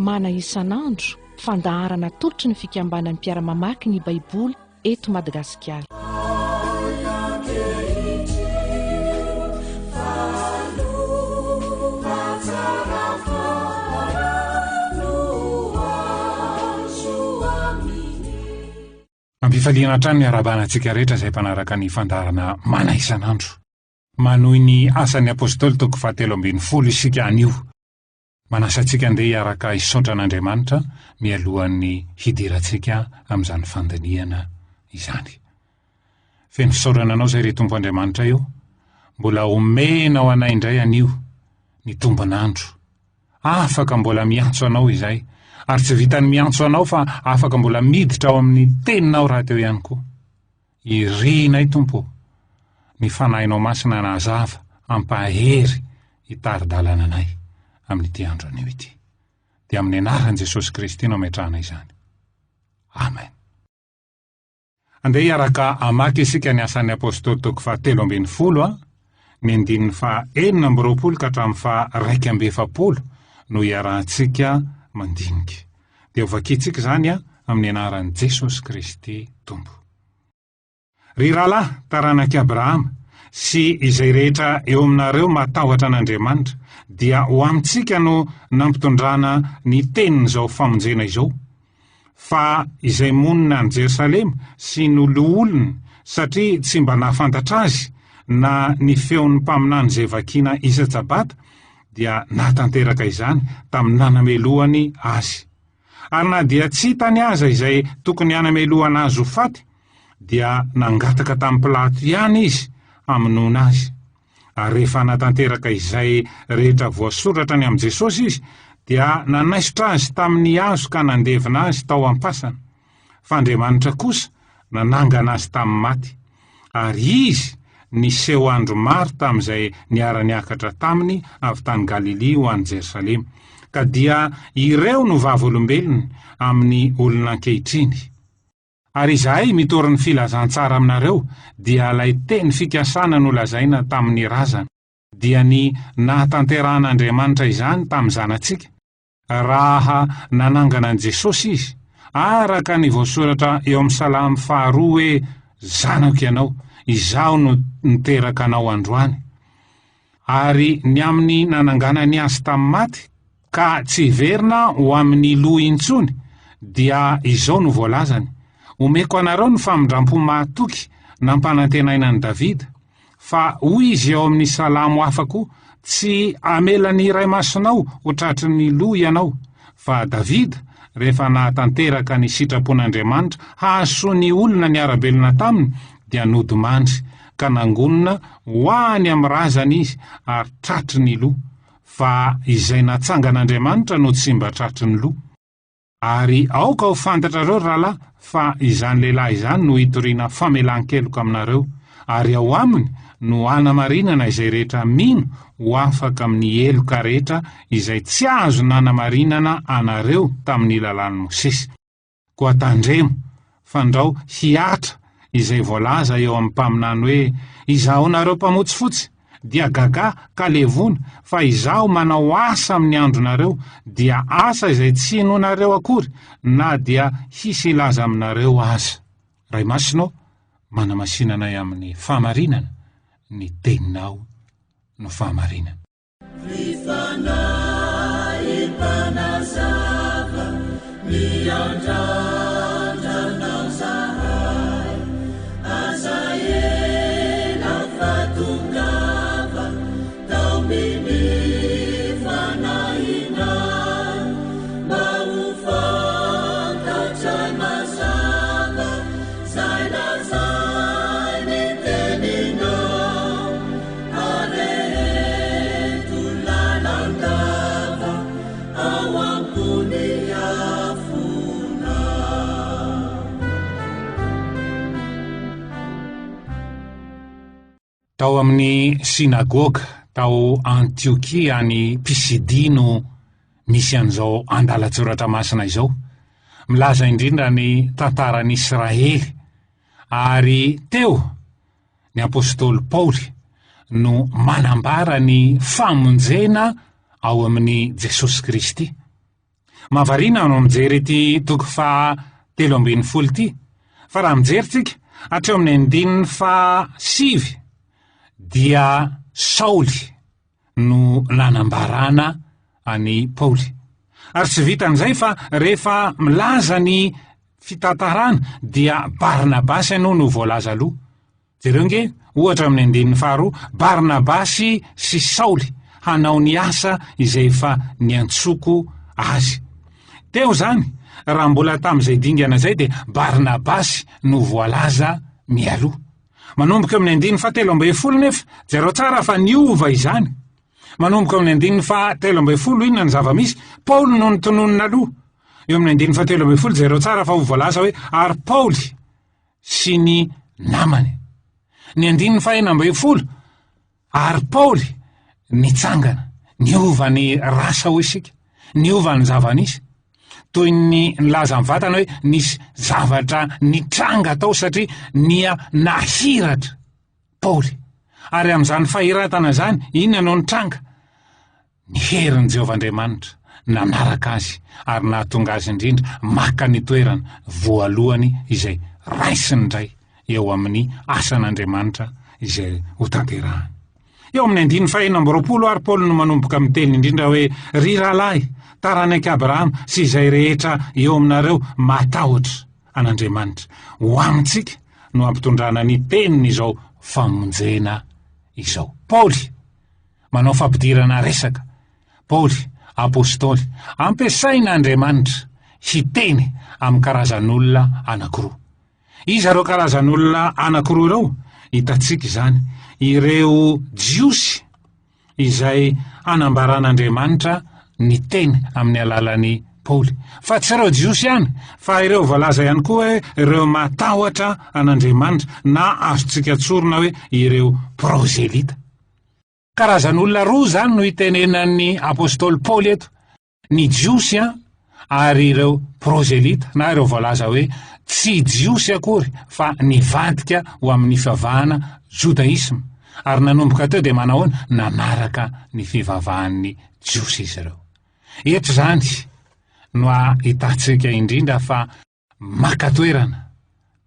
Mana isan'andro, fandaharana atolotry ny fikambanan'ny mpiara-mamaky ny Baiboly eto Madagasikara. Ampifaliana hatrany ny arahabana antsika rehetra izay mpanaraka ny fandaharana Mana isan'andro. Manohy ny Asan'ny Apostoly toko fahatelo ambinifolo isika anio. Manasa antsika andeha hiaraka hisaotra an'Andriamanitra mialohan'ny hidirantsika amin'izany fandinihana izany. Feno fisaorana anao izay ry Tompo Andriamanitra io, mbola omenao anay indray anio ny tombon'andro. Afaka mbola miantso anao izay, ary tsy vitan'ny miantso anao fa afaka mbola miditra ao amin'ny teninao rahateo ihany koa. Irinay Tompo ô, ny Fanahinao Masina hanazava, hampahery, hitari-dalana anay amin'ity andro anio ity. Dia amin'ny anaran'i Jesosy Kristy no ametrahana izany. Amen. Andeha hiaraka hamaky isika ny Asan'ny Apostoly toko fahatelo ambinifolo a, ny andininy faha 26 ka hatramin'ny faha 41 no hiarahantsika mandinika. Dia hovakintsika izany a, amin'ny anaran'i Jesosy Kristy Tompo. Ry rahalahy, taranak'i Abrahama, sy izay rehetra eo aminareo matahotra an'Andriamanitra, dia ho amintsika no nampitondrana ny tenin'izao famonjena izao. Fa izay monina any Jerosalema sy ny loholony, satria tsy mba nahafantatra azy, na ny feon'ny mpaminany izay vakina isa-tsabata, dia nahatanteraka izany tamin'ny nanamelohany azy. Ary na dia tsy hitany aza izay tokony hanamelohana azy ho faty, dia nangataka tamin'i Pilato ihany izy hamonoana azy. Ary rehefa natanteraka izay rehetra voasoratra ny amin'i Jesosy izy, dia nanaisotra azy tamin'ny hazo ka nandevina azy tao am-pasana. Fa Andriamanitra kosa nanangana azy tamin'ny maty. Ary izy niseho andro maro tamin'izay niara-niakatra taminy avy tany Galilia ho any Jerosalema. Ka dia ireo no vavolombelony amin'ny olona ankehitriny. Ary izahay mitory ny filazantsara aminareo dia ilay teny fikasana nolazaina tamin'ny razana, dia ny nahatanterahan'Andriamanitra izany tamin'ny zanatsika, raha nanangana an'i Jesosy Izy, araka ny voasoratra eo amin'ny Salamo faharoa hoe, Zanako ianao, Izaho no niteraka anao androany. Ary ny amin'ny nananganany azy tamin'ny maty, ka tsy hiverina ho amin'ny lo intsony, dia izao no voalazany, Omeko anareo ny famindrampo mahatoky nampanantenaina an'i Davida, fa hoy izy ao amin'ny salamo hafa koa, Tsy hamela ny iray masinao ho tratry ny lo ianao. Fa Davida, rehefa nahatanteraka ny sitrapon'Andriamanitra hahasoa ny olona niara-belona taminy, dia nodimandry, ka nangonina ho any amin'ny razany izy ary tratry ny lo. Fa izay natsangan'Andriamanitra no tsy mba tratry ny lo. Ary aoka ho fantatrareo, ry rahalahy, fa izany lehilahy izany no hitoriana famelan-keloka aminareo, ary ao aminy no hanamarinana izay rehetra mino ho afaka amin'ny heloka rehetra izay tsy azo nanamarinana anareo tamin'ny lalàn'i Mosesy. Koa tandremo, fandrao hihatra izay voalaza eo amin'ny mpaminany hoe, Izaho nareo mpamotsifotsy, dia gagà ka levona, fa izaho manao asa amin'ny andronareo, dia asa izay tsy inoanareo akory, na dia hisy hilaza aminareo aza. Ray Masina ô, manamasina anay amin'ny fahamarinana, ny Teninao no fahamarinana. Ry Fanahy Mpanazava, miandrandra Anao zahay, aza ela fa tongava, taomin'ny Fanahinay, mba ho fantatray mazava 'zay lazain'ny Teninao. Areheto lalandava ao am-pony afona. Tao amin'ny synagoga tao Antiokia any Pisidia no misy an'izao andalan-tsoratra masina izao, milaza indrindra ny tantaran'i Israely, ary teo ny apostoly Paoly no manambara ny famonjena ao amin'i Jesosy Kristy. Mahavariana no mijery ity toko faha 13 ity, fa raha mijery tsika hatreo amin'ny andininy faha sivy dia Saoly no nanambarana an'i Paoly. Ary tsy vitan'izay fa rehefa milaza ny fitantarana dia Barnabasy aloha no voalaza aloha. Jereo nge, ohatra amin'ny andininy faharoa, Barnabasy sy Saoly hanao ny asa izay efa niantsoko azy. Teo izany, raha mbola tamin'izay dingana izay dia Barnabasy no voalaza mialoha. Manomboka eo amin'ny andininy fahatelo ambin'ny folo nefa, jereo tsara fa niova izany. Manomboka eo amin'ny andininy fahatelo ambin'ny folo, inona ny zava-misy? Paoly no notononina aloha. Eo amin'ny andininy fahatelo ambin'ny folo, jereo tsara fa ho voalaza hoe ary Paoly sy ny namany. Ny andininy fahenina ambin'ny folo, ary Paoly nitsangana, niova ny rasa hoy isika, niova ny zava-nisy. Toy ny nilaza mivantana hoe nisy zavatra nitranga tao satria niha nahiratra Paoly. Ary amin'izany fahiratana izany, inona no nitranga? Ny herin'i Jehovah Andriamanitra nanaraka azy ary nahatonga azy indrindra maka ny toerana voalohany izay raisiny indray eo amin'ny asan'Andriamanitra izay hotanterahany. Eo amin'ny andininy fahenina amby 20 ary Paoly no manomboka miteny indrindra hoe, Ry rahalahy, taranak'i Abrahama sy izay rehetra eo aminareo matahotra an'Andriamanitra, ho amintsika no hampitondrana ny teniny izao famonjena izao. Paoly manao fampidirana resaka. Paoly, apostoly, ampiasain'Andriamanitra hiteny amin'ny karazan'olona anankiroa. Iza ireo karazan'olona anankiroa ireo? Hitantsika izany. Ireo Jiosy izay hanambaran'Andriamanitra ny teny amin'ny alalan'i Paoly. Fa tsy ireo Jiosy ihany, fa ireo voalaza ihany koa hoe ireo matahotra an'Andriamanitra, na azontsika tsorina hoe ireo prozelita. Karazan'olona roa izany no itenenan'ny apostoly Paoly eto. Ny Jiosy ary ireo prozelita na ireo voalaza hoe tsy Jiosy akory fa nivadika ho amin'ny fivavahana jodaisma ary nanomboka teo dia manahoana? Nanaraka ny fivavahan'ny Jiosy izy ireo. Eto izany no ahitantsika indrindra fa Maka toerana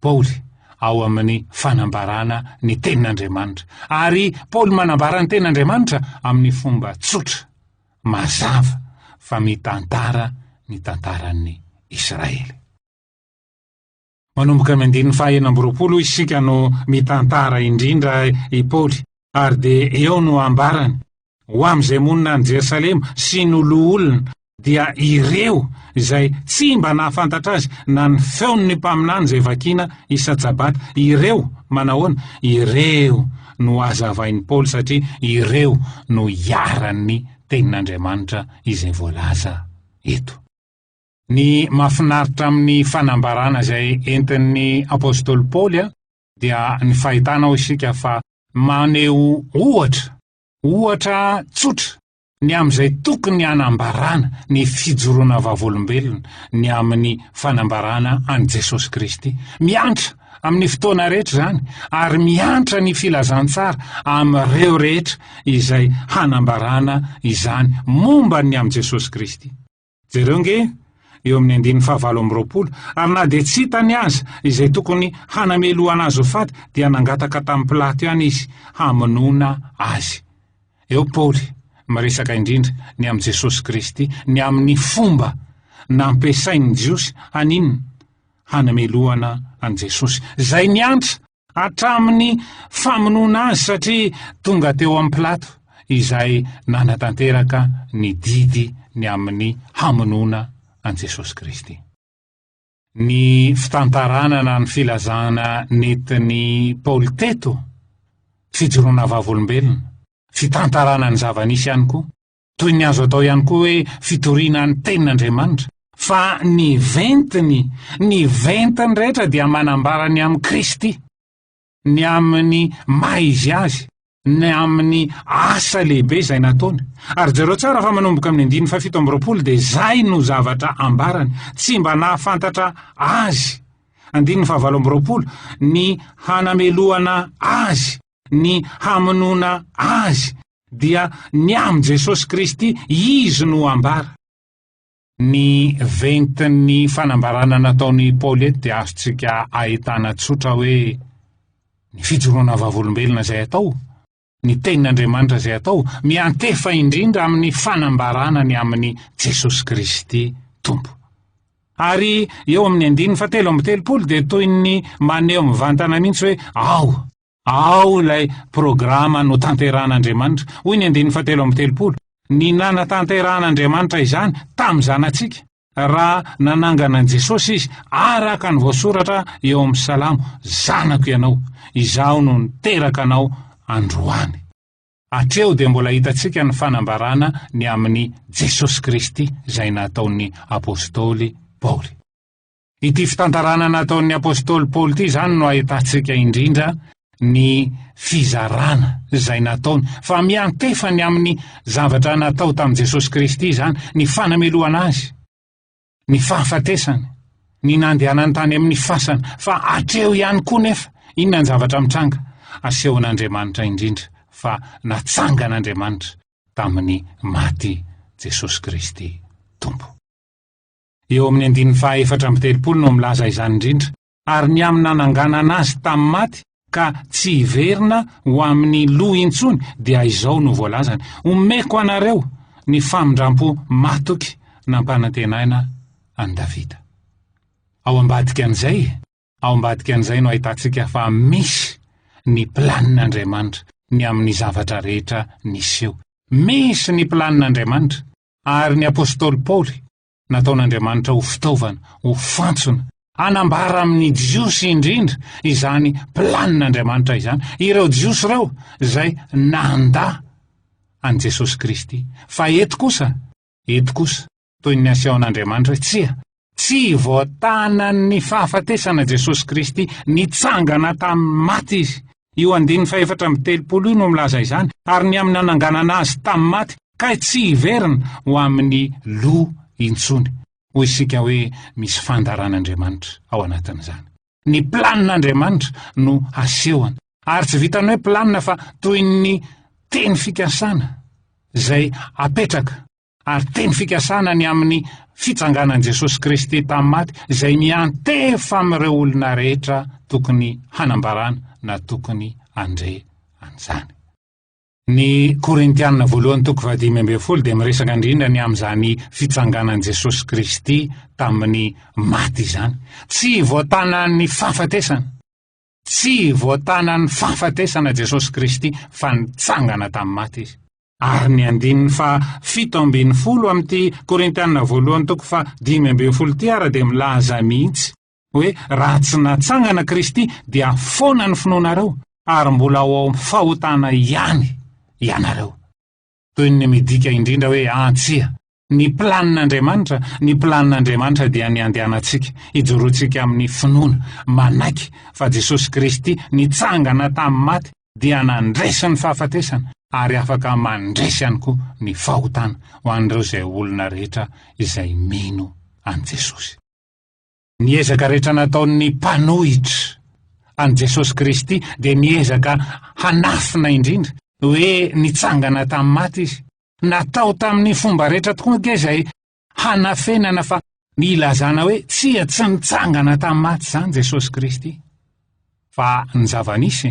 Paoly ao amin'ny fanambarana ny Tenin'Andriamanitra. Ary Paoly manambara ny Tenin'Andriamanitra amin'ny fomba tsotra, mazava, fa mitantara ny tantaran'ny Israely. Manomboka amin'ny andininy faha-26 isika no mitantara indrindra i Paoly, ary dia eo no ambarany Ho amin'izay monina any Jerosalema sy no loholona, dia ireo izay tsy mba nahafantatra azy na ny feon'ny mpaminany izay vakina isa-tsabata, ireo, manahoana? Ireo no hazavain'i Paoly satria ireo no iharan'ny tenin'Andriamanitra izay voalaza eto. Ny mahafinaritra amin'ny fanambarana izay entin'ny apostoly Paoly dia ny fahitana ao isika fa maneho ohatra Ohatra tsotra ny amin'izay tokony hanambarana ny fijoroana vavolombelona ny amin'ny fanambarana an'i Jesosy Kristy. Miantra amin'ny fotoana rehetra izany ary miantra ny filazantsara amin'ireo rehetra izay hanambarana izany momba ny amin'i Jesosy Kristy. Jereo nge eo amin'ny andininy fahavalo amby 20, ary na dia tsy hitany aza izay tokony hanamelohana azy ho faty, dia nangataka tamin'i Pilato ihany izy hamonoana azy. Eo Paoly miresaka indrindra ny amin'i Jesosy Kristy, ny amin'ny fomba nampiasain'ny Jiosy haninona? Hanamelohana an'i Jesosy, izay niantra Hatramin'ny famonoana azy satria tonga teo amin'i Pilato izay nanatanteraka ny didy ny amin'ny hamonoana an'i Jesosy Kristy. Ny fitantarana na ny filazana nentin'i Paoly teto, fijoroana vavolombelona, fitantarana ny zava-nisy ihany koa, Toy ny azo atao ihany koa hoe fitoriana ny tenin'Andriamanitra. Fa ny ventiny, ny ventiny rehetra dia manambara ny amin'i Kristy, ny amin'ny maha izy azy, ny amin'ny asa lehibe izay nataony. Ary jereo tsara fa manomboka amin'ny andininy fahafito amby 20 dia izay no zavatra ambarany, tsy mba nahafantatra azy. Andininy fahavalo amby 20, ny hanamelohana azy, ny hamonoana azy, dia ny amin'i Jesosy Kristy, Izy no ambara. Ny ventin'ny fanambarana nataon'i Paoly eto dia azontsika ahitana tsotra hoe ny fijoroana vavolombelona izay atao, ny tenin'Andriamanitra izay atao, miantefa indrindra amin'ny fanambarana ny amin'i Jesosy Kristy Tompo. Ary eo amin'ny andininy fahatelo amby telopolo dia toy ny maneho mivantana mihitsy hoe ao, ao ilay programa notanterahan'Andriamanitra. Hoy ny andininy fahatelo amby telopolo, ny nanatanterahan'Andriamanitra izany tamin'ny zanatsika, raha nanangana an'i Jesosy izy, araka ny voasoratra eo amin'ny Salamo, Zanako ianao, izaho no niteraka anao androany. Hatreo dia mbola hitantsika ny fanambarana ny amin'i Jesosy Kristy izay nataon'ny apostoly Paoly. Ity fitantarana nataon'ny apostoly Paoly ity izany no ahitantsika indrindra ny fizarana izay nataony, fa miantefa ny amin'ny zavatra natao tamin'i Jesosy Kristy izany, ny fanamelohana azy, ny fahafatesany, ny nandehanany tany amin'ny fasana, fa hatreo ihany koa nefa, inona ny zavatra mitranga? Asehon'Andriamanitra indrindra fa natsangan'Andriamanitra tamin'ny maty Jesosy Kristy Tompo. Eo amin'ny andininy faha-34 no milaza izany indrindra, ary ny amin'ny nananganana azy tamin'ny maty ka tsy hiverina ho amin'ny lo intsony dia izao no voalazany, Omeko anareo ny famindrampo matoky nampanantenaina an'i Davida. Ao ambadika an'izay, ao ambadika an'izay no ahitantsika fa misy ny planin'Andriamanitra ny amin'ny zavatra rehetra niseho. Misy ny planin'Andriamanitra Ary ny apostoly Paoly, nataon'Andriamanitra ho fitaovana, ho fantsona, hanambara amin'ny Jiosy indrindra izany planin'Andriamanitra izany, ireo Jiosy ireo izay nandà an'i Jesosy Kristy. Fa eto kosa, eto kosa, toy ny asehon'Andriamanitra hoe tsia, Tsy voatanan'ny fahafatesana Jesosy Kristy, nitsangana tamin'ny maty Izy. Io andininy fahefatra amby telopolo io no milaza izany, ary ny amin'ny nananganana Azy tamin'ny maty, kay tsy hiverina ho amin'ny lo intsony. Hoy isika hoe misy fandaharan'Andriamanitra ao anatin'izany. Ny planin'Andriamanitra no hasehony. Ary tsy vitan'ny hoe planina fa toy ny teny fikasana izay apetraka ary teny fikasana ny amin'ny fitsanganan'i Jesosy Kristy tamin'ny maty izay miantefa amin'ireo olona rehetra tokony hanambarana na tokony handre an'izany. Ny Korintiana voalohany toko fahadimy ambin'ny folo dia miresaka indrindra ny amin'izany fitsanganan'i Jesosy Kristy tamin'ny maty izany. Tsy voatanan'ny fahafatesana. Tsy voatanan'ny fahafatesana Jesosy Kristy fa nitsangana tamin'ny maty izy. Ary ny andininy faha 17 amin'ity Korintiana voalohany toko faha 15 ity ara dia milaza mihitsy hoe raha tsy natsangana Kristy dia foana ny finoanareo ary mbola ao amin'ny fahotana ihany ianareo. Toy ny midika indrindra hoe antsia Ny planin'Andriamanitra, ny planin'Andriamanitra dia ny handehanantsika, hijoroantsika amin'ny finoana, manaiky fa Jesosy Kristy nitsangana tamin'ny maty dia nandresy ny fahafatesana ary afaka mandresy ihany koa ny fahotana ho an'ireo izay olona rehetra izay mino an'i Jesosy. Ny ezaka rehetra nataon'ny mpanohitra an'i Jesosy Kristy dia niezaka hanafina indrindra hoe nitsangana tamin'ny maty izy. Natao tamin'ny fomba rehetra tokoa ange izay hanafenana fa nilazana hoe tsia tsy nitsangana tamin'ny maty izany Jesosy Kristy. Fa ny zava-nisy,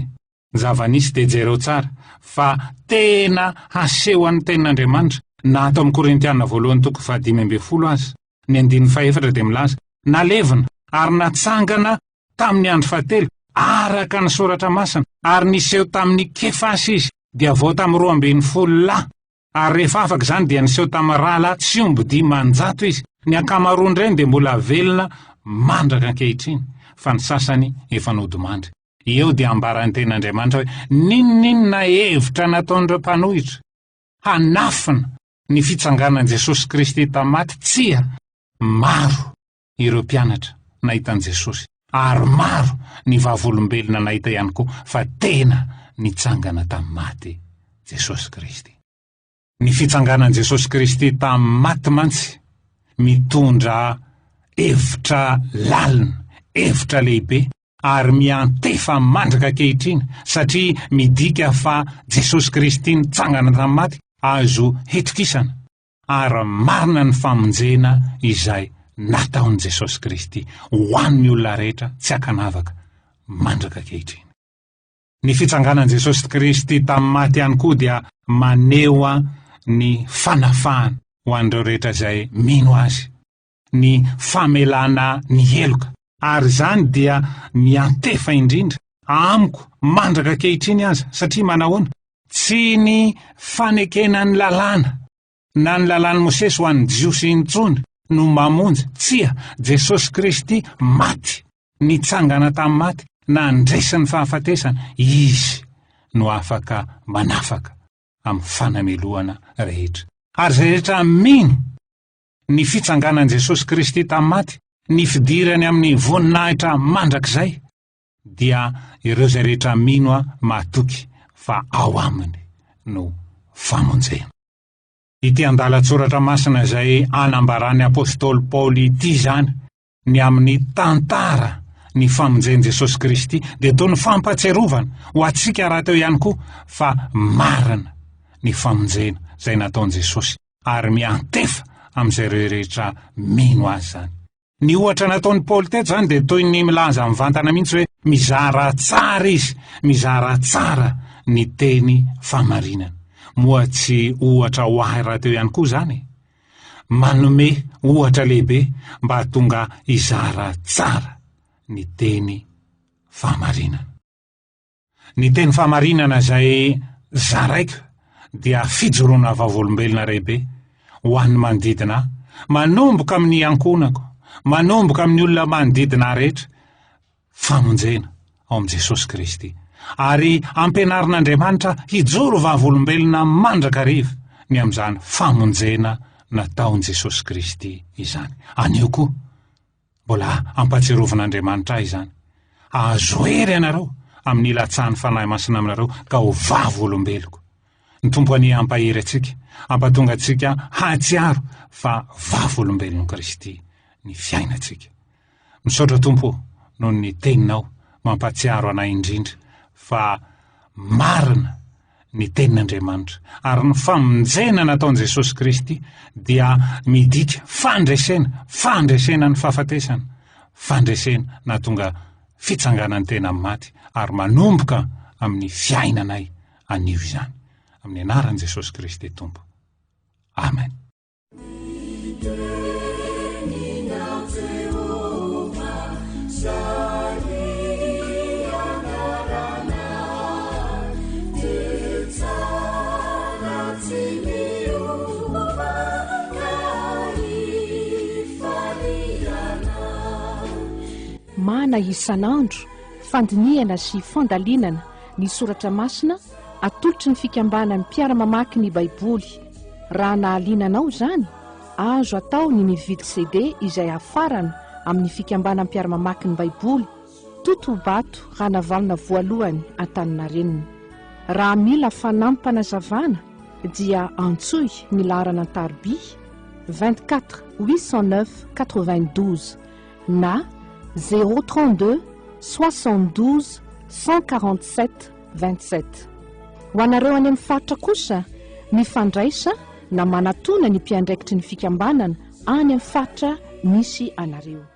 ny zava-nisy dia jereo tsara fa tena hasehon'ny tenin'Andriamanitra na ato amin'ny Korintiana voalohany toko faha-15 aza, ny andininy fahefatra dia milaza, nalevina ary natsangana tamin'ny andro fahatelo, araka ny Soratra Masina, ary niseho tamin'i Kefasy izy, dia vao tamin'ny 12 lahy, ary rehefa afaka izany dia niseho tamin'ny rahalahy tsy omby 500 izy, ny ankamaroan'ireny dia mbola velona mandraka ankehitriny, fa ny sasany efa nodimandry. Eo dia ambaran'ny Tenin'Andriamanitra hoe n'inon'inona hevitra nataon'ireo mpanohitra hanafina ny fitsanganan'i Jesosy Kristy tamin'ny maty, tsia, maro ireo mpianatra nahita an'i Jesosy, ary maro ny vavolombelona nahita ihany koa fa tena nitsangana tamin'ny maty Jesosy Kristy. Ny fitsanganan'i Jesosy Kristy tamin'ny maty mantsy mitondra hevitra lalina, hevitra lehibe, ary miantefa mandraka ankehitriny, satria midika fa Jesosy Kristy nitsangana tamin'ny maty azo hitokisana. Ary marina ny famonjena izay nataon'i Jesosy Kristy ho an'ny olona rehetra tsy ankanavaka mandraka ankehitriny. Ny fitsanganan'i Jesosy Kristy tamin'ny maty ihany koa dia maneho ny fanafahana ho an'ireo rehetra izay mino Azy, ny famelana ny heloka, ary izany dia miantefa indrindra amiko mandraka ankehitriny aza, satria manahoana? Tsy ny fanekena ny lalàna na ny lalàn'i Mosesy ho an'ny Jiosy intsony no mamonjy, tsia, Jesosy Kristy maty, nitsangana tamin'ny maty, nandresy ny fahafatesana, Izy no afaka manafaka amin'ny fanamelohana rehetra. Ary izay rehetra mino ny fitsanganan'i Jesosy Kristy tamin'ny maty, ny fidirany amin'ny voninahitra mandrakizay, dia ireo izay rehetra mino aho matoky fa ao aminy no famonjena. Ity andalan-tsoratra masina izay anambaran'ny apostoly Paoly ity izany ny amin'ny tantara ny famonjen'i Jesosy Kristy dia toy ny fampatsiarovana ho antsika rahateo ihany koa fa marina ny famonjena izay nataon'i Jesosy ary miantefa amin'izay rehetra mino azy izany. Ny ohatra nataon'i Paoly teto izany dia toy ny milaza mivantana mihitsy hoe mizara tsara izy, mizara tsara ny teny fahamarinana. Moa tsy ohatra ho ahy rahateo ihany koa izany e? Manome ohatra lehibe mba hahatonga hizara tsara ny teny fahamarinana. Ny teny fahamarinana izay zaraiko dia fijoroana vavolombelona lehibe ho an'ny manodidina ahy, manomboka amin'ny ankohonako, manomboka amin'ny olona manodidina ahy rehetra, famonjena ao amin'i Jesosy Kristy. Ary ampianarin'Andriamanitra hijoro vavolombelona mandrakariva ny amin'izany famonjena nataon'i Jesosy Kristy izany. Anio koa, Mbola ampatsiarovin'Andriamanitra ahy izany. Hahazo hery ianareo amin'ny hilatsahan'ny Fanahy Masina aminareo ka ho vavolombeloko. Ny Tompo anie hampahery antsika, hampatonga antsika hahatsiaro fa vavolombelon'i Kristy ny fiainantsika. Misaotra Tompo ô noho ny Teninao mampahatsiaro anay indrindra fa marina ny Tenin'Andriamanitra, ary ny famonjena nataon'i Jesosy Kristy dia midika fandresena, fandresena ny fahafatesana, fandresena nahatonga fitsanganan'ny tena amin'ny maty, ary manomboka amin'ny fiainanay anio izany. Amin'ny anaran'i Jesosy Kristy Tompo. Amen. Mana isan'andro, fandinihana sy fandalinana ny soratra masina atolotry ny fikambanan'ny mpiara-mamaky ny Baiboly. Raha nahaliana anao izany, azo atao ny mividy CD izay hafarana amin'ny Fikambanan'ny Mpiara-mamaky ny Baiboly, Totobato Ranavalona Voalohany Antaninarenina. Raha mila fanampim-panazavana dia antsoy ny laharana an-tariby 24 809 92 na 032 72 147 27. Ho anareo any amin'ny faritra kosa, mifandraisa na manatona ny mpiandraikitry ny fikambanana any amin'ny faritra misy anareo.